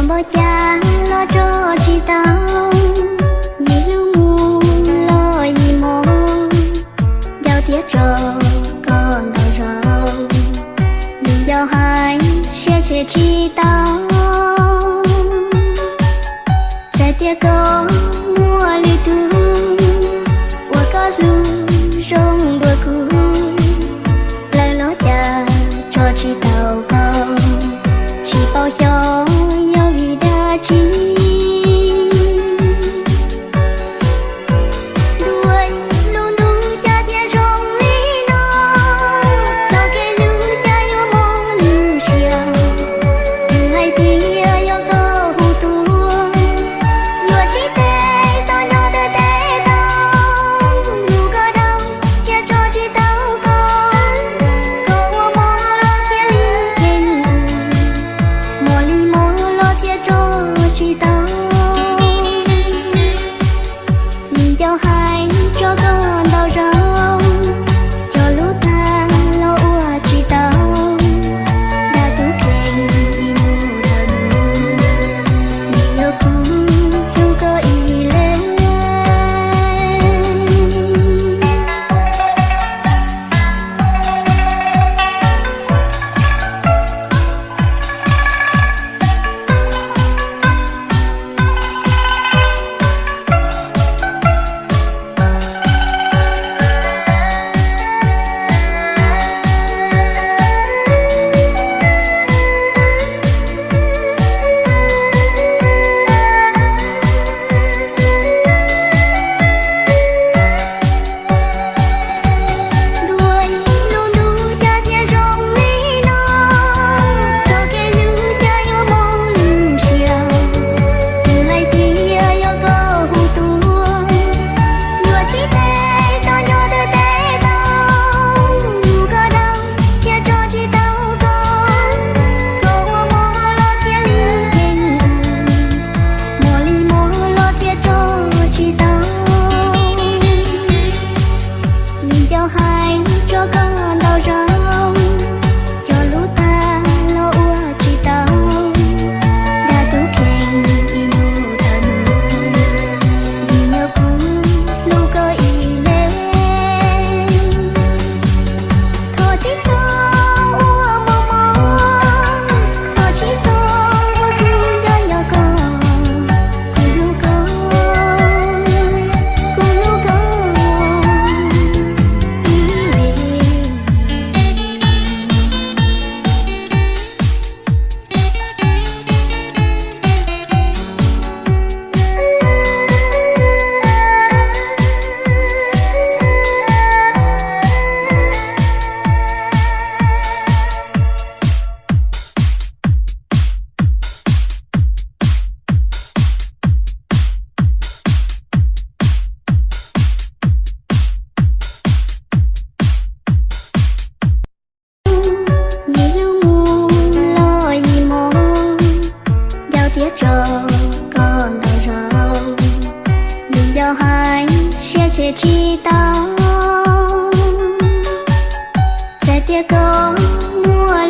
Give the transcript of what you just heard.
Npau cas los tso tsis tau, yim hlub mus los yim mob, nco thiab tso koj ntau zaus, nim nco hais siab tseg tsis tau. Txawm tias koj muaj lwm tus, uas koj hlub zoo dua kuv, lawv los cas tso tsis tau koj, tsis paub xyov yog vim dab tsi. Ntuj, lub ntuj cas thiaj zoo li no, txoj kev hlub cas yuav mob lub siab. Hais tias yog koj hu tuaj, yuav tsis tes tau nyob twj tes tau, hlub koj dhau thiaj tso tsis tau koj. Koj ua mob los thiaj li kheev, mob li mob los thiaj tso tsis tau. Nim nco hais tso koj ntau zaus, cov lub tag los ua tsis tau. Dag tub kheej ib hnub dhau mus, vim yog kuv hlub koj ib leeg. Ntuj, lub ntuj cas thiaj zoo li no, txoj kev hlub cas yuav mob lub siab. Hais tias yog koj hu tuaj, yuav tsis tes tau nyob twj tes tau, hlub koj dhau thiaj tso tsis tau koj. Koj ua mob los thiaj li kheev, mob li mob los thiaj tso tsis tau. Nim nco hais tso koj ntau zaus, cov lub tag los ua tsis tau. Dag tub kheej ib hnub dhau mus, vim yog kuv hlub koj ib leeg. Thov tsis txhob ua mob mob, thov tsis txhob ua kuv nco nco koj, kuv hlub koj, kuv hlub koj ib leeg. Yim hlub mus los yim mob, nco thiab tso koj ntau zaus, nim nco hais siab tseg tsis tau. Txawm tias koj muaj